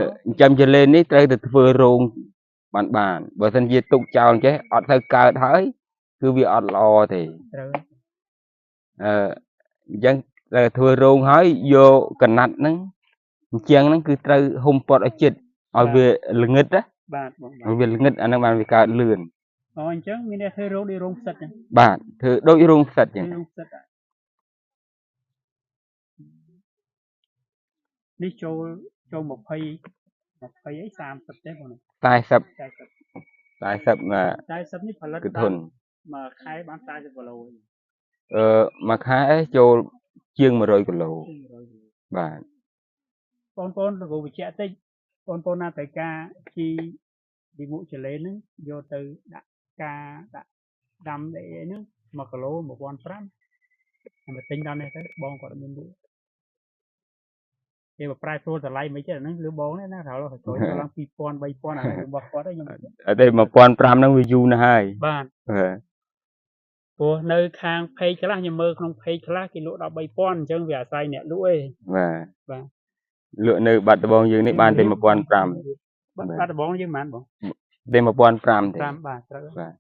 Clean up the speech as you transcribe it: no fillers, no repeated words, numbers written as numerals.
ចិញ្ចឹមជលេននេះត្រូវតែធ្វើរោងបានបានបើមិនជាទុកចោលចេះអត់ទៅកើតហើយគឺវាអត់ល្អទេ ត្រូវ អឺអញ្ចឹងត្រូវធ្វើរោងហើយយកកណាត់ហ្នឹងអញ្ចឹងហ្នឹងគឺត្រូវហ៊ុំព័ទ្ធឲ្យជិតឲ្យវាល្ងិតណា បាទបងបាទ ឲ្យវាល្ងិតអាហ្នឹងបានវាកើតលឿន អូអញ្ចឹងមានអ្នកធ្វើរោងដូចរោងផ្សិតចឹង បាទធ្វើដូចរោងផ្សិតចឹង រោងផ្សិតនេះចូលចូល20 20អី30ទេបង 40 40 40 40នេះផលិត គឺធុន មួយខែបាន40គីឡូ អឺមួយខែចូលជាង100គីឡូ ជាង100គីឡូ បាទ បងប្អូនលោកគ្រូបញ្ជាក់តិចបងប្អូនណាត្រូវការជីលីមុចលេនហ្នឹងយកទៅដាក់ការដាក់ដាំអីហ្នឹង1គីឡូ1500មកទិញដល់នេះទៅបងគាត់មានលក់គេបើប្រែប្រួលតម្លៃមិនទេហ្នឹងឬបងនេះណារហូតដល់ឡើង2000 3000អាហ្នឹងរបស់គាត់ខ្ញុំ អត់ទេ1500ហ្នឹងវាយូរណាស់ហើយ បាទព្រោះនៅខាង page ខ្លះខ្ញុំមើលក្នុង page ខ្លះគេលក់ដល់3000អញ្ចឹងវាអាស្រ័យអ្នកលក់ឯង បាទ បាទ លក់នៅបាត់ដំបងយើងនេះបានតែ1500 បាត់ដំបងយើងប៉ុន្មានបង តែ1500ទេ 5បាទត្រូវ បាទ